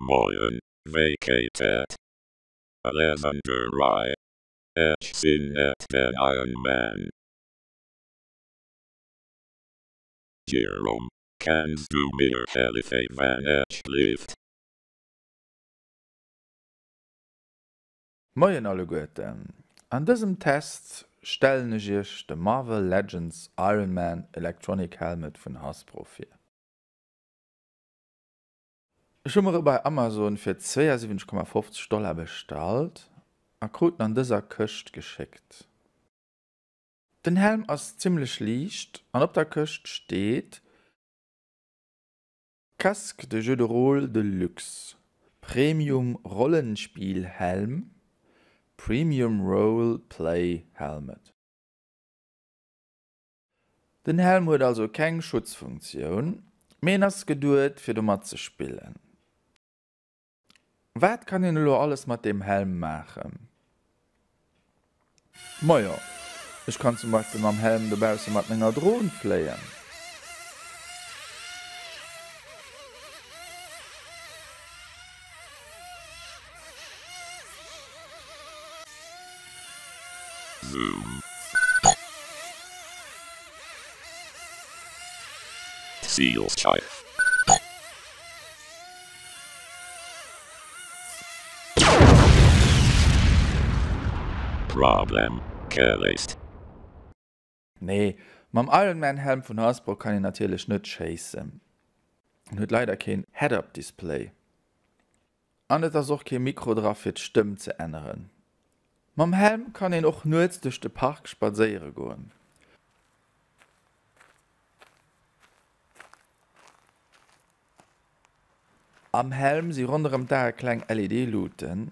Moien, wéi geet et? Alles an der Rei? Ech sinn et, den Iron Man. Jerome, kanns du mir hellefe wann ech lift? Moien alleguerten, an dësem Test stellen ech iech de Marvel Legends Iron Man Electronic Helmet vun Hasbro vir. Ech hu mer e bei Amazon fir 72,50 Dollar bestallt a krut en an dëser Këscht geschéckt. Den Helm ass zimmlech liicht an op der Këscht steet, Casque de jeu de rôle de luxe, Premium Rollenspielhelm, Premium Role Play Helmet. Den Helm huet also keng Schutzfunktioun, mee en ass geduet fir domat ze spillen. Wat kann een elo alles mat deem Helm maachen? Majo, ech kann zum Beispill mam Helm dobausse mat menger Dron fléien. Zoom. Zilscheif. Problem geléist. Nee, mam Iron Man Helm vun Hasbro kann een natierlech net schéissen. En huet leider keen Head-Up Display. An et ass och kee Mikro dra fir d'Stëmm ze änneren. Mam Helm kann een och nuets duerch de Park spadséiere goen. Am Helm si ronderëm d'Ae kleng LED-Luuten,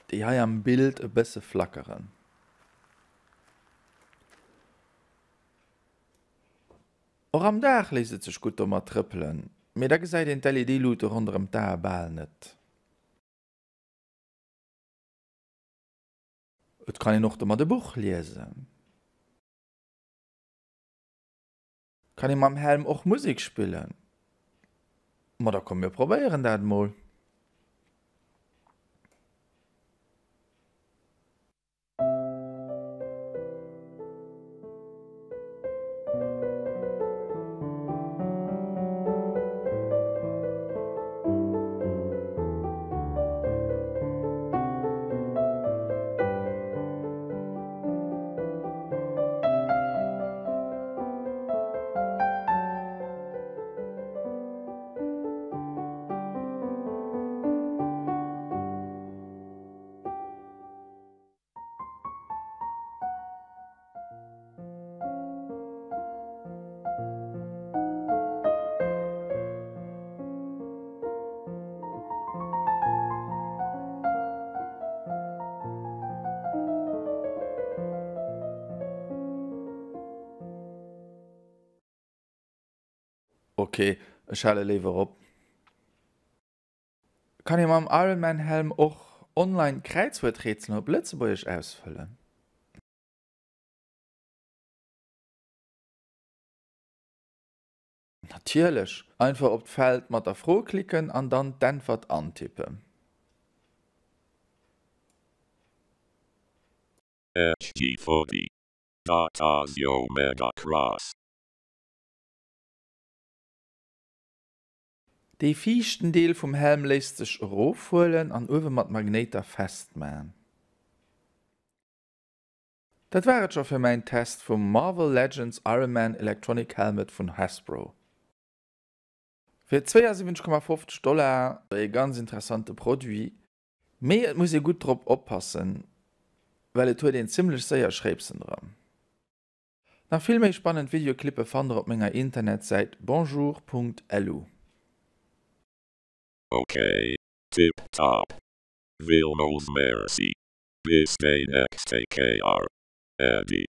déi hei am Bild e bësse flackeren. Och am Dag léisst et sech gutt domat trëppelen, mee da gesäit een d'LED-Luute ronderëm d'Ae bal net. Et kann een och domat e Buch liesen. Kann ee mam Helm och Musek spillen? Ma da komm mir probéieren dat mol. Ok, ech hale léiwer op. Kann ee mam Iron Man Helm och online Kräizwuerträtselen op Lëtzebuergesch ausfëllen? Natierlech! Einfach op d'Feld mat der Fro klicken an dann d'Äntwert antippen. HG40. Dat ass jo mega krass. Dee viischten Deel vum Helm léisst sech erofhuelen an uewe mat Magnéiter festman. Dat war et scho fir mäin Test vum Marvel Legends Iron Man Electronic Helmet vun Hasbro. Fir 72,50 Dollar e ganz interessante Produit, mee et muss ee gutt drop oppassen, well et huet een zimmlech séier Schréipsen dran. Nach vill méi spannend Videoclippe fannt der op menger Internetsäit bonjour.lu. Ok, tip top. Villmols merci. Bis déi nächste Kéier. Äddi.